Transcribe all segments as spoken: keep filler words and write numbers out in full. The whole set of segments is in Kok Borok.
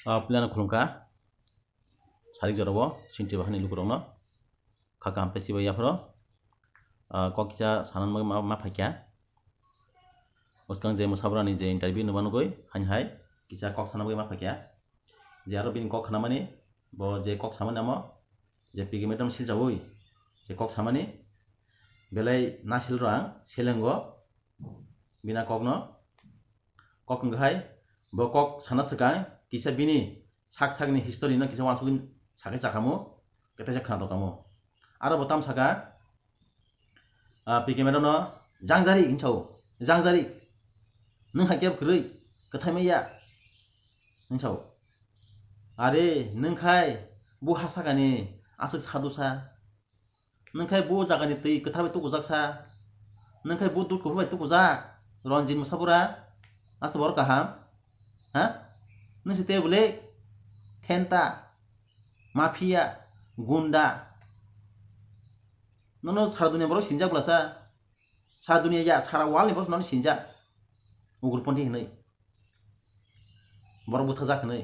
Ah, puilano khulumkha. Sarik jorabo sinti bahani lukurokno. Kha kaham pesi bai yapharo. Ah, kok kisa sanan ma, ma, ma phaikya. Bwskang je mwsabrani je interview numa nugui, haini hai kisa kok sana bagwi ma phaikya. Je aro bini kok khanamani, bo je kok samani amo, je P K madam siljaui, je kok samani, belai nasil rang, selengo, bina kokno, kok wngkha hai, bo kok sana swkang, kisa bini sak sakni history no kisa wansugwi sakai chakamo, ketaisa khna tokamo. Aro bo tam saka, ah, P K madam no, "Jangjari," hinwi sao, "Jangjari, nwng hai kebo kwrwi, kwthai maya," hinwi sao. "Are, nwng khai bo ha sakani aswk sadhu sa." Nwng khai bo jagani twi kwthar bai tukujak sa. Nwng khai bo dud kuphur bai tukujak. Ranjit Mwsabura. Asa borok kaham. Ha? Nwng se tei bwle thenta, mafia, gunda. Nono sara dunia borok sinjak bwla sa. Sara dunia ya, sara world ni borok nono sinjak. Ugrupondhi hinwi. Borok bwthajak hinwi.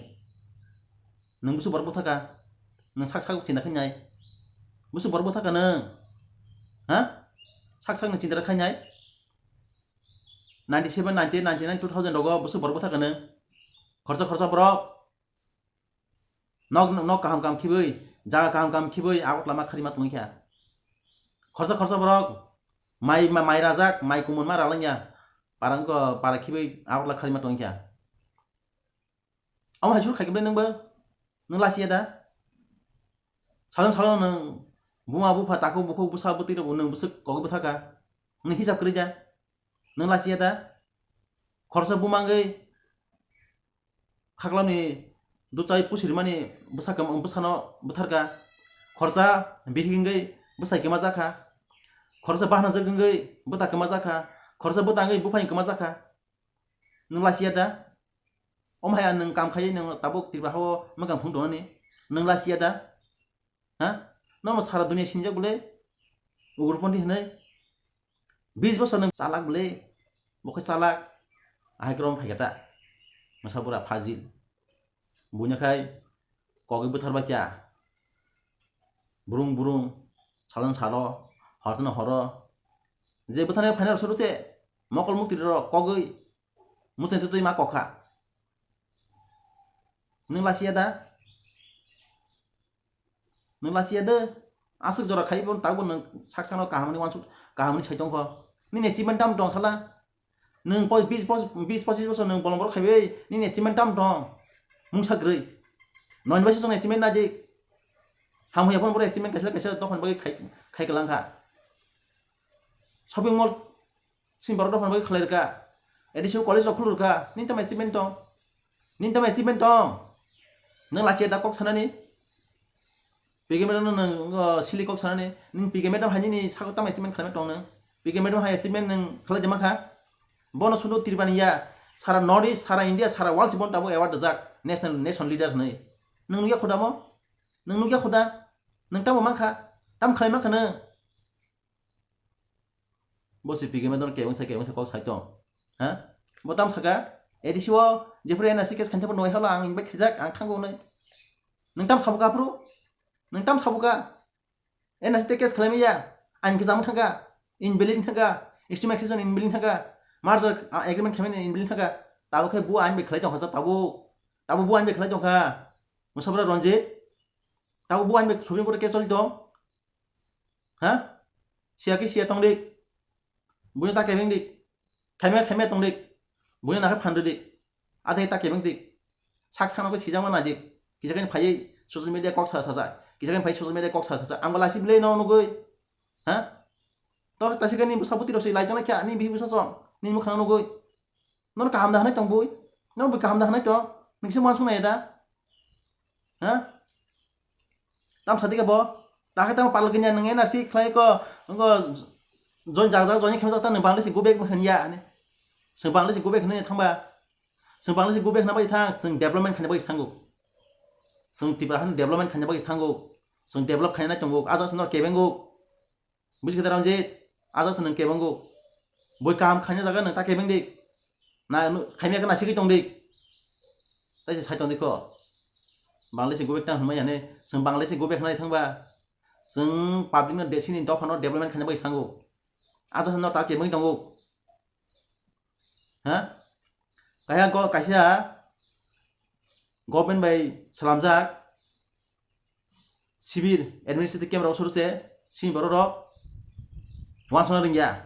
Nwng busu borok bwthaka? Nwng sak sak chinta khainai. Busu borok bwthaka nwng? Ha? Sak sak nwng chinta khainai. Ninety seven, ninety eight, ninety nine, two thousand rogo busu borok bwthaka nwng? Khorsa khorsa borok. Nok, nok kaham kaham khibwi, jaga kaham kaham khibwi, Agartala ma kharima tongwi kha. Khorsa khorsa borok mai, ma-, mai rajak, mai kumun ma ralangya. Para wngkha, para khibwi Agartala kharima tongwi kha. Omo hai suru khaikhe belai nwngbo? Nwng lasiya da? Salon salon nwng buma bupha, takhuk bukhuk, bwsa bwtwi rokbo nwng bwswk kogwi bwthaka? Nwng hisab kwrwi da? Nwng lasiya da? Khorsa buma wngwi khaklamni duchai pusirimani bwsa kwma-, bwsano bwtharka. Khorsa bihik wngwi bwsai kwma jakha. Khorsa bahanajak wngwi bwta kwma jakha. Khorsa bwta wngwi buphai kwma jakha. Nwng lasiya da? Omo hai nwng kam khaiwi nwng tabuk Tripura hao mwkang phung tongnani. Nwng lasiya da? Ha? Nono sara dunia sinjak bwle? Ugrupondhi hinwi? Bis bosor nwng chalak bwle? Bo khe chalak. Ahai khe rom phaikha ta. Mwsabura fajil. Buino khai kogwi bwtharba kya? Burung burung, salon salo, hortono horo. Je bwtharnai phaina rw suru se, mokol mukti rw kogwi, muchungtwi twi ma kokha. Nwng lasiya da? Nwng lasiya de? Aswk jora khai bo, tabuk bo nwng sak sakno kaham hwnwi wansuk, kaham hwnwi sai tongkho. Nini achievement tamo tong sala? Nwng poi-, bis, pos-, bis pochis bosor nwng bolong borok khaiwi nini achievement tamo tong? Mungsa kwrwi. Noin bai song achievement naji. Hamya phone borok achievement kaisa kaisa dophani bagwi khai, khai kwlangkha. Shopping mall sini borok dophani bagwi khlai rwkha. A D C college rok khulurkha. Nini tamo achievement tong? Nini tamo achievement tong? Nwng lasiya da kok sanani? P K madam no nwng, o, sili kok sanani, nwng P K madam hai nini sago tamo achievement khlaima tong nwng? P K madam hai achievement nwng khlai de mankha? Bono sunu Tripura ni ya, sara North East, sara India, sara world si bono tabuk award rijak, national, nation leader hwnwi. Nwng nukya khuda mo? Nwng nukya khuda? Nwng tamo mankha? Tamo khlai mankha nwng? Bo se P K madam kebeng sa kebeng sa kok sai tong. Ha? Bo tam saka? A D C o jephuru N R C case khainsa bo noi halo ang invite khaijak, ang thango hwnwi. Nwng tam sabuka aphuru? Nwng tam sabuka? N R C te case khlaimaya? Ain khe jamwi thangkha? Invalid thangkha? Stem accession invalid thangkha? Merger, ah, agreement khaimani invalid thangkha? Tabuk khe bo ain bai khlai tongkha sa tabuk. Tabuk bo ain bai khlai tongkha. Mwsabra Ranjit. Tabuk bo ain bai Supreme Court o case choli tong. Ha? Siya khe siya tong dik. Buino ta kebeng dik. Khaimya khaimya tong dik. Buino nakhe phan rw dik. Adai ta kebeng dik. Sak sakno khe sijama na dik. Kisa khe phaiwi social media kok sa sa sa. Kisa khe phai social media kok sa sa sa. Ang bo lasi bwlai no nugui. Ha? To ta sikani bwsa bwtwi rok se lai jana kya ni bihi bwsa song. Ni mukhang nugui. Nono kaham da hwnwi tong bui? Nono bui kaham da hwnwi tong? Nungsi muansuk nai da? Ha? Tam sadi khe bo? Takhe tamo palal kanya nung N R C khlai ko, ngo join jaga jaga join khe ta nung Bangladesh go back hwn ya ani. Sung Bangladesh go back hwn thangba. Sung Bangladesh go back hwn bai thang, sung development khaina bai thango. Sung Tripura han development khaina bai thango. Sung develop khaina tongo. Aja sung kebengo. Buji khe Ranjit, aja se nwng kebango. Bui kaham khaina jaga nwng ta kebeng di. Na, nu, khaimya khe nasigwi tong di. Tai se sai tong di kho. Bangladesh ni go back tang hwnmai hwnwi, chwng Bangladesh ni go back hwnwi thangba, chwng public no de-, chini dopha no development khaina bagwi sango. Aja hwnno ta kemui tongo. Ha? Kaya go-, kaisa government bai salamjak sibir administrative camp rok suru se, sini borok rok wansana ringya.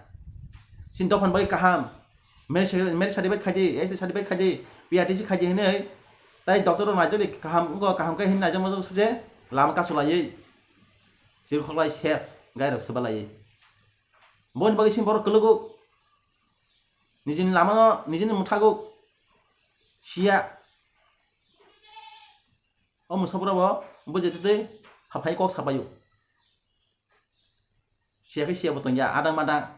Sini dophan bai kaham, marriage, marriage certificate khaidi, S T certificate khaidi, P R T C khaidi hinwi, tai doctor rok naijali kaham, wngkha kaham khe hinwi naijak majak suru se, lama kasu laiwi, sir khoklai ses, gai rok soba laiwi. Boni bagwi sini borok kwlwgo, nijini lama no, nijini mwthago siya. O mwsapura bo bujai twi twi haphai kok sapaio. Siya khe siya bo tongya, adang madang.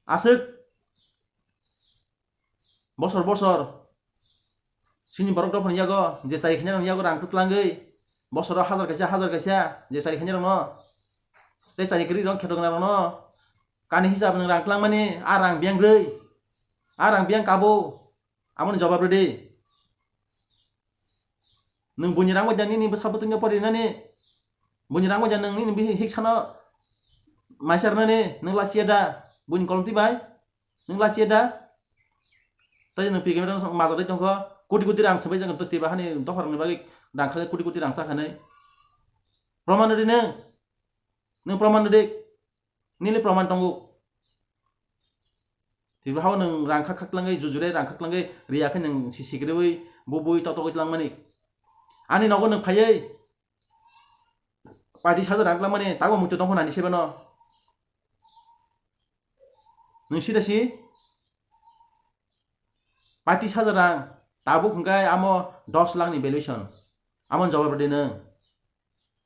Aswk bosor bosor chini borok rok phani yago je chari khaina rok yago rang twtlangwi, bosoro hajar kaisa, hajar kaisa je chari khaina rokno, tei chari kwrwi rok kheto gwnang rokno kani hisab nwng rang twlangmani, a rang biyang rwi, a rang biyang kabo, amoni jawab rwdi. Nwng buini rang bai da nini bwsa bwtwino pori rinani? Buini rang bai da nwng nini bihik hiksano maisa rwnani? Nwng lasiya da buini kolomtwi bai? Nwng lasiya da? Tai nwng P K M rang majak dai tongkho, koti koti rang swbai jagwn to tiba hani dopha rokni bagwi rang kha koti koti rang cha khanai. Proman rwdi nwng. Nwng proman rwdi. Nini proman tongo. Tibra hao nwng rang khak khak tlangwi, jujure rang khak tlangwi, riya khe nwng sisi kwrwi, bubui totogwi tlangmani. Ani nogo nwng phaiwi, party sajo rang tlangmani, tabo muitu tongkho nani sebeno. Nwng sida si, party sajo rang, tabuk hwnkhe amo dos lakh ni valuation. Amo jawab rwdi nwng.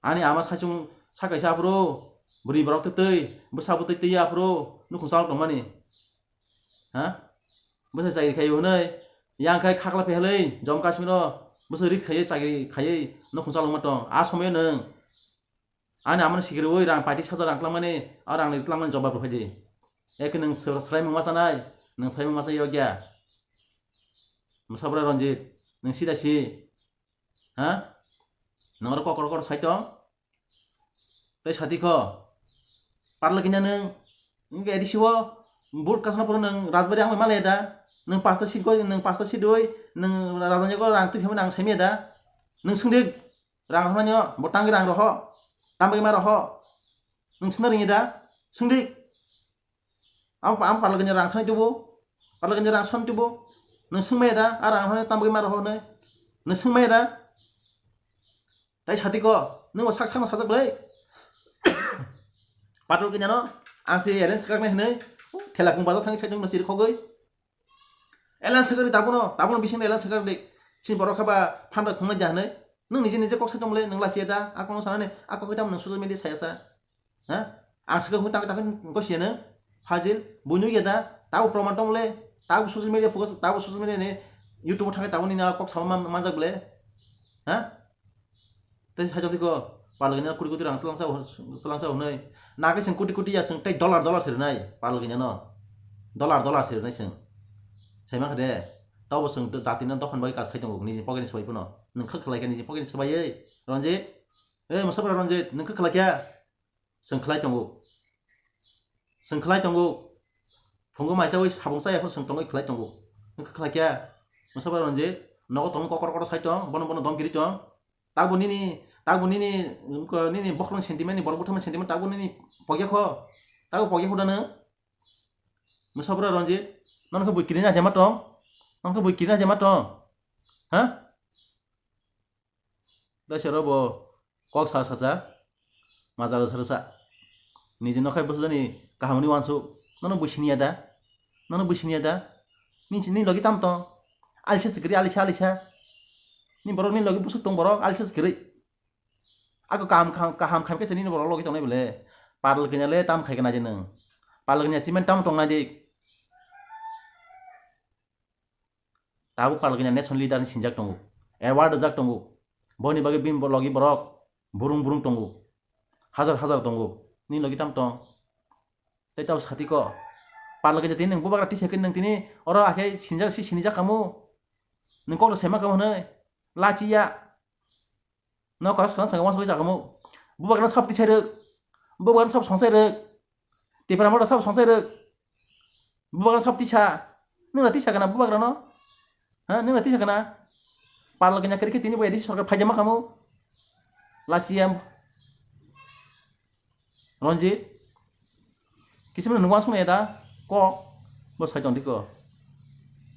Ani ama saichung sa kaisa aphuru, bwrwi borok twi twi, bwsa bwtwi twi aphuru, nukhung chalok tongmani. Ha? Bwsa chakri khaio hwnwi, yang khai khakla phehlwi, Jammu Kashmiro, bwsa risk khaiwi chakri khaiwi, nukhung chalokma tong. A somoyo nwng, ani amano sikirwi rang paiti sajar rang tlangmani, a rangni tlangmani jawab rwphaidi. Eke nwng sw-, swraimung ma chanai, nwng swraimung ma cha yokya. Mwsabra Ranjit, nwng sida si. Ha? Nwng oro kokor kokor sai tong? Tei sati kho. Parla kinya nwng, nwng A D C o vote kasna phuru nwng Rajbari ang bai malaya da? Nwng pasta seat koi, nwng pasta seat doi, nwng Rajani ko rang twi phemani ang saimaya da? Nwng swngdi, rang rohormani o, bo tangwi rang roho, tambagwi ma roho. Nwng swngna ringya da? Swngdi. Ang, ang parla ganya rang sani tubu. Parla ganya rang sani tubu. Nwng swngmaya da? A rang hwnwi tambagwi ma rohor hwnwi. Nwng swngmaya da? Tai sati ko, nwng bo sak sakno sajak lai. Patal ganya no, ang se elen swkaknai hwnwi. Thela kung bazar thangwi saichung no siri khogwi. Elen swkakdi tabuno, tabuno bisingni elen swkakdi. Chini borok khe ba phanda khungnai da hwnwi. Nwng nije nije kok sai tongmole, nwng lasiya da? A kokno sanani, a kok khe tamo nwng social media saya sa? Ha? Ang swkak hwnwi tangwi tangwi kok siya nwng? Fajil, buino ya da? Tabo proman tongmole, tabo social media focus, tabo social media ni YouTube o thangwi tabo nini a kok sama man-, manjak bole? Ha? Tei sai tongdi ko, parla ganya koti koti rang twlangsa, twlangsa hwnwi. Nakhe chwng koti koti ya chwng tei dollar dollar se rwnai, parla ganya no. Dollar dollar se rwnai chwng. Saima kha de, tabo chwng jatino dophani bagwi kas khai tongo, nijini pocket ni swbai phano. Nwng kha khlai kha nijini pocket ni swbaiwi, Ranjit? Ei, mwsapra Ranjit, nwng kha khlai kha? Chwng khlai tongo. Chwng khlai tongo. Phungo maichawi sabung chaya phano chwng tongwi khlai tongo. Nwng kha khlai kha? Mwsapra Ranjit, nogo tongmani kokor kokor sai tong, bono bono dom kiri tong. Tabo nini, tabo nini, wngkha nini bokhorokni sentiment ni, borok bwtharmani sentiment tabo nini pokya kho. Tabo pokya kho da nwng? Mwsapra Ranjit, nono khe bui kirina jema tong? Nono khe bui kirina jema tong? Ha? Daisero bo kok sa sacha, majaro sa rwsa. Niji nokhai bwsajani kaham hwnwi uansuk. Nono bui siniya da? Nono bui siniya da? Ni, ni logi tam tong? Alisa sikiri, alisa, alisa. Ni borok ni logi bwswk tong borok, alisa sikiri. Ako kaham, kaham, kaham khaimkhe se nini borok logi tongnai bole. Parla kanya le tam khai khe naidi nwng. Parla kanya cement tam tong naidi. Tabuk parla kanya national leader ni sinjak tongo. Award rijak tongo. Boni bagwi bini logi borok burung burung tongo. Hajar hajar tongo. Nini logi tam tong? Tei tabo sati ko. Parla kanya tini nwng bubagra tisa khe nwng tini oro akhe sinjak si sinijak kamo. Nwng kokno sema kamo hwnwi. Lachiya. No kora sana sanga wansugwi chakhamu. Bubagrano sab tisai rwk. Bubagrano sab songsai rwk. Tipra Motha sab songsai rwk. Bubagrano sab tisa. Nwng na tisa kana bubagrano? Ha, nwng na tisa kana? Parla kanya kiri khe tini bo A D C sarkar phaijama khamu. Lachiyam. Ranjit, kisimno nung wansuknai da kok, bo sai tong diko.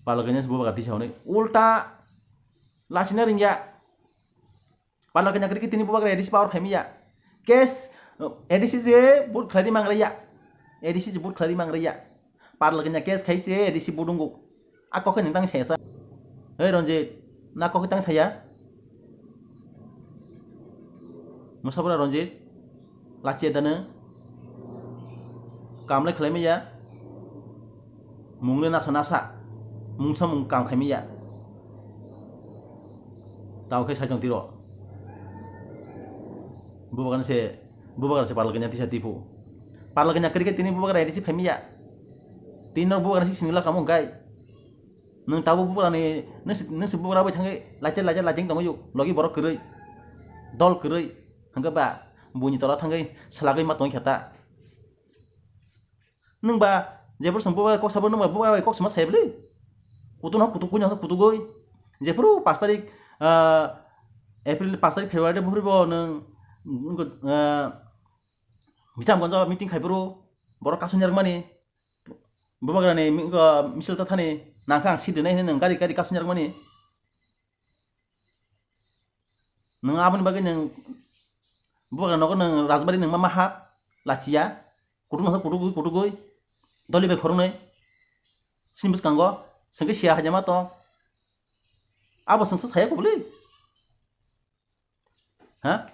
Parla kanya bubagra tisa hwnwi. Ulta lachina ringya. Parla kanya kiri khe tini bubagra A D C power phaimiya. Case, A D C je vote khlai mangraya. A D C je vote khlai mangraya. Parla kanya case khai se A D C vote wngkuk. A kok khe nung tang saya sa. Hei Ranjit, na kok khe tang saya? Musabura Ranjit, lachiya dano. Kam le khlai maya. Mung le nasa nasa. Mungsa mung kam khai maya. Tao khe sai tong tiro. Bubagra se, bubagra se parla kanya tisa tipu. Parla kanya kiri khe tini bubagra A D C phaimiya. Tini no bubagra si sinila kamu hwnkhe. Nwng tabuk bubagrani, nwng si, nwng si bubagra bai thangwi laijak, laijak, laijak tongwi yuk. Logi borok kwrwi, dol kwrwi. Hwnkhe ba, buini tola thangwi swlagwi ma tongwi kha ta. Nwng ba, jephuru chwng bubagra kok sabo, nwng ba bubagra bai kok swma sai bwlwi. Kutung no kutuk, kuino kutuk goi. Jephuru pash tarik, ah, April, pash tarik February de buphuru bo nwng, nwng, ah, Bitamganj o meeting khai phuru borok kasuni rwkmani. Bubagrani mi-, o, misil ta thani nangkha ang seat rwnai hinwi nwng gari gari kasuni rwkmani. Nwng aboni bagwi nwng bubagra nogo nwng rajbari nwng ma, ma hap lachiya. Kutuk nangkha kutugwi kutugwi. Doli bai khoroknwi. Sini bwskango. Swngkhe siya haijama tong. Abo swngsa saya kubuli. Ha?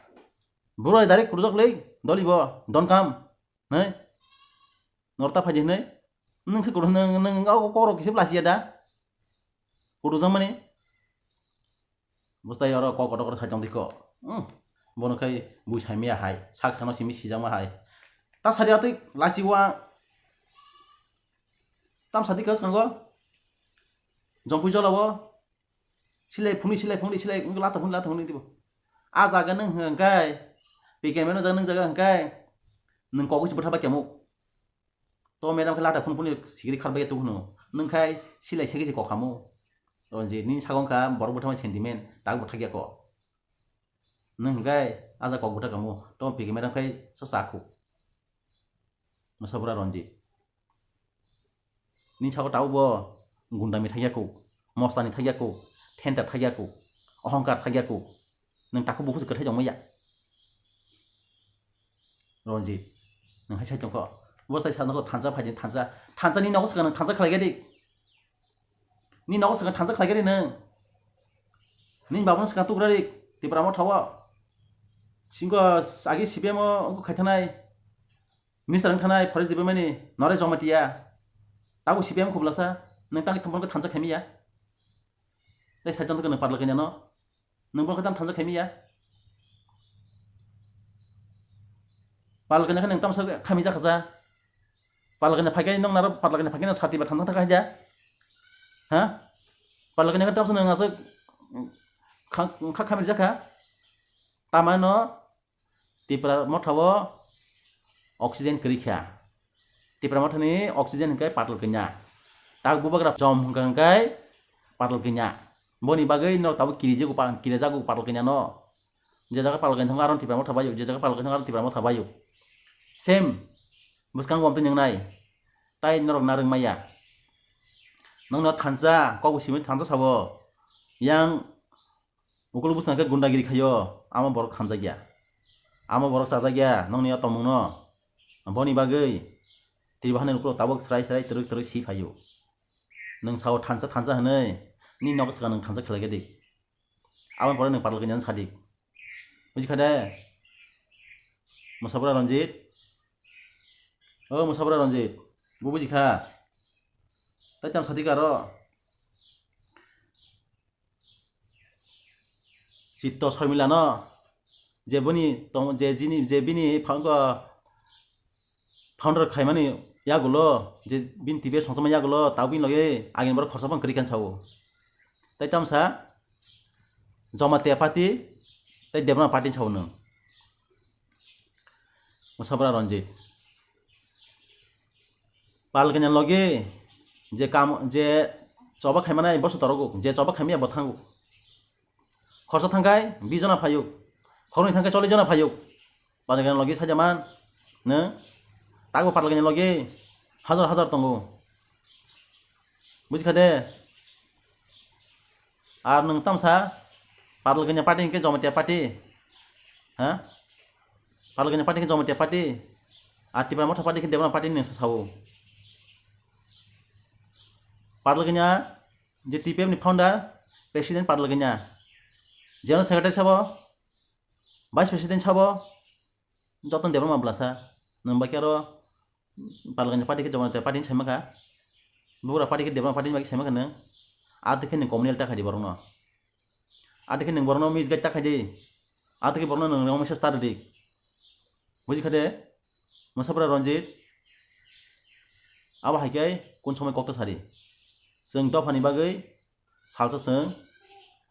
Bwrwi direct kurjak le. Doli bo. Don kam. Nei. Norta phaidi hinwi. Nwng khe kudu nwng, nwng, nwng, o korok kisa blasiya da? Kudu jangmani. Bwstai oro kok kotor kotor sai tong diko. Hmm. Bono khai bui saimaya hai. Sak sakno simi sijakma hai. Ta sari atwi lasi wa. Tam sadi ka skango. Jompui jola bo. Silai phunui, silai phunui, silai wngkhe latha phunui, latha phunui dibo. A jaga nwng hwnkhe, P K M no jaga nwng jaga hwnkhe, nwng kok se bwtha bai kemo. To madam khe latha phunui phunui sikiri khar bai tuk hwno. Nwng khai silai segi se kok hamo. Ranjit, nini sago wngkha borok bwtha bai sentiment, tak bwtha ya ko. Nwng hwnkhe a jaga kok bwtha kamo, to P K M madam khai sa sa khu. Mwsabura Ranjit. Nini sago tabuk bo gundami thakya kuk, mostani thakya kuk, thenta thakya kuk, ohongkar thakya kuk. Nwng takhuk bukhuk se kwthai tongmaya. Ranjit, nwng hai sai tongkho. Bwsai sa nokho thansa phaidi thansa. Thansa nini nogo swkang nwng thansa khlai gadi. Nini nogo swkang thansa khlai gadi nwng. Nini babuno swkang tugradi Tipra Motha o. Singo agi C P M o wngkha khaithanai. Minister wng thanai Forest Department ni Naresh Jamatia. Tabuk C P M khublasa. Nwng tangwi thumphang khe thansa khaimiya. Tei saichang khe nwng parla kanya no. Nwng bo khe tam thansa khaimiya. Parla kanya khe nwng tamsa khaimijak khaja. Parla kanya phaikai nwng naro parla kanya phaikai no sati ba thansa thakha haja. Ha? Parla kanya khe tamsa nwng aswk kha, kha khaimijak kha. Tamano Tipra Motha o oxygen kwrwi kha. Tipra Motha ni oxygen hwnkhe patal kanya. Tak bubagra chom hwnkha hwnkhe patal kanya. Boni bagwi norok tabuk kirijago pa-, kirijago patal kanya no. Je jaga patal kanya tongo aro Tipra Motha baio, je jaga patal kanya tongo aro Tipra Motha baio. Same. Bwskango omtwi nwngnai. Tai norok narwk maya. Nokno thansa, kokbo simi thansa sabo. Yang Ukul bwskango khe gundagiri khaio, amo borok hamjakya. Amo borok chajakya, nokni o tongmungno. Boni bagwi, Tripura hani ukulok tabuk srai srai twrwk twrwk si phaio. Nwng sao thansa thansa hwnwi, nini nogo swkang nwng thansa khlai khe di. Aboni pore nwng patal kanya sadi. Buji kha de? Mwsabura Ranjit. O Mwsabura Ranjit, bo buji kha. Tai tam sadi karo. Chitto Sarmila no, je bini tong-, je jini, je bini founder, founder khlaimani yagulo, je bini T V songchakma yagulo, tabuk bini loge agini borok khorsa phang kwrwi kha sao. Tai tamsa Jamatia Party, Tei Debbarma party ni sao nwng. Mwsabra Ranjit. Parlokanya logi je kam, je choba khaimanai boso torogo, je choba khaimaya bo thango. Khorsa thangkai bis jona phaio, khornwi thangkai chollis jona phaio. Parlokanya logi sajaman, ne? Takbo parlokanya logi hajar hajar tongo. Bujikha de? Ar nwng tamsa parlokanya party hinkhe Jamatia party. Ha? Parlokanya party hinkhe Jamatia party. Ar Tipra Motha party hinkhe Debbarma party nwng sa sao. Parlokanya je T P F ni founder, president parlokanya. General secretary sabo, vice president sabo, joto Debbarma blasa. Nwng bai khe aro parlokanya party khe Jamatia party ni saimakha. Bugra party khe Debbarma party ni bai khe saimakha nwng. Ati khe nwng communal ta khaidi borokno. Ati khe nwng borokno misguide ta khaidi. Ati khe borokno nwng wrong message ta rwdi. Bujikha de? Mwsabra Ranjit. Abo hai khe kun somoi kok ta sadi. Chwng dophani bagwi salsa chwng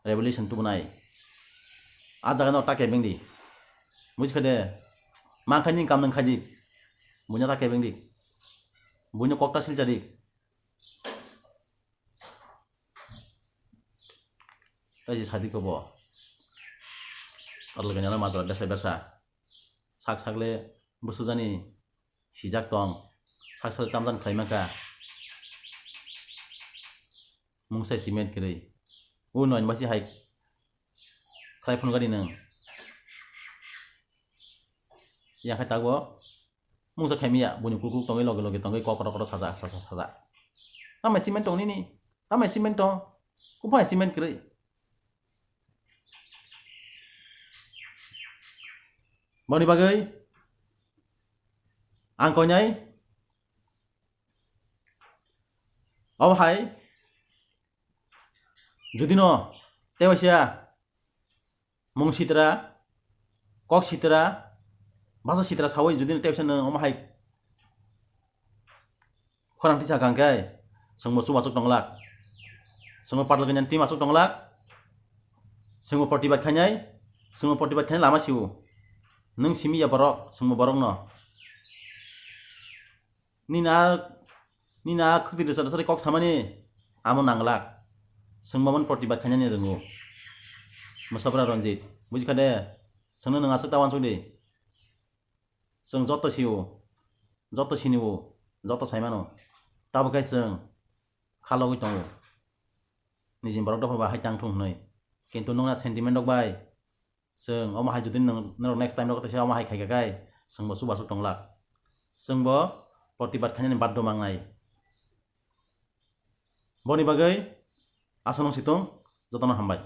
revolution tubunai. A jaga no ta kebeng di. Bujikha de? Mankhaini kam nwng khaidi. Buino ta kebeng di. Buino kok ta silcha di. Tei je sadi kobo. Parlokanya no majra besa besa. Sak sakle bwswjani sijak tong. Sak sakle tamjani khlai mankha. Mungsai cement kwrwi. O noin basi hai khlai phunukani nwng. Yang khai tago. Mungsa khaimiya, buini kuku tongwi loge loge tongwi kok kotor kotor sajak, sajak, sajak. Tamo cement tong nini? Tamo cement tong? Kuphai cement kwrwi? Boni bagwi ang koinai obo hai judino tei waisa mung sitra, kok sitra, basa sitra sawi judino tei waisa nwng omo hai khorang tisa kang khe chwngbo chubachu tonglak, chwngbo parlokanya team achuk tonglak, chwngbo protibad khainai, chwngbo protibad khainai lama sio. Nwng simi ya borok, chwngbo borokno. Nini a, nini a khwtwi rwchap rwchap kok samani amo nanglak. Chwng mamani protibad khainani rwngo. Mwsabra Ranjit, bujikha de? Chwngno nwng aswk ta uansuk di. Chwng joto sio, joto sinio, joto saimano. Tabukhe chwng khalogwi tongo. Nijini borok dopha ba hai tang thung hwnwi. Kintu nwngna sentiment rok bai chwng omo hai jodi nwng, norok next time rok teisa omo hai khaikha khai chwngbo chubachu tonglak. Chwngbo protibad khainani baddo mangnai. Boni bagwi aswk nung situng, jotono hambai.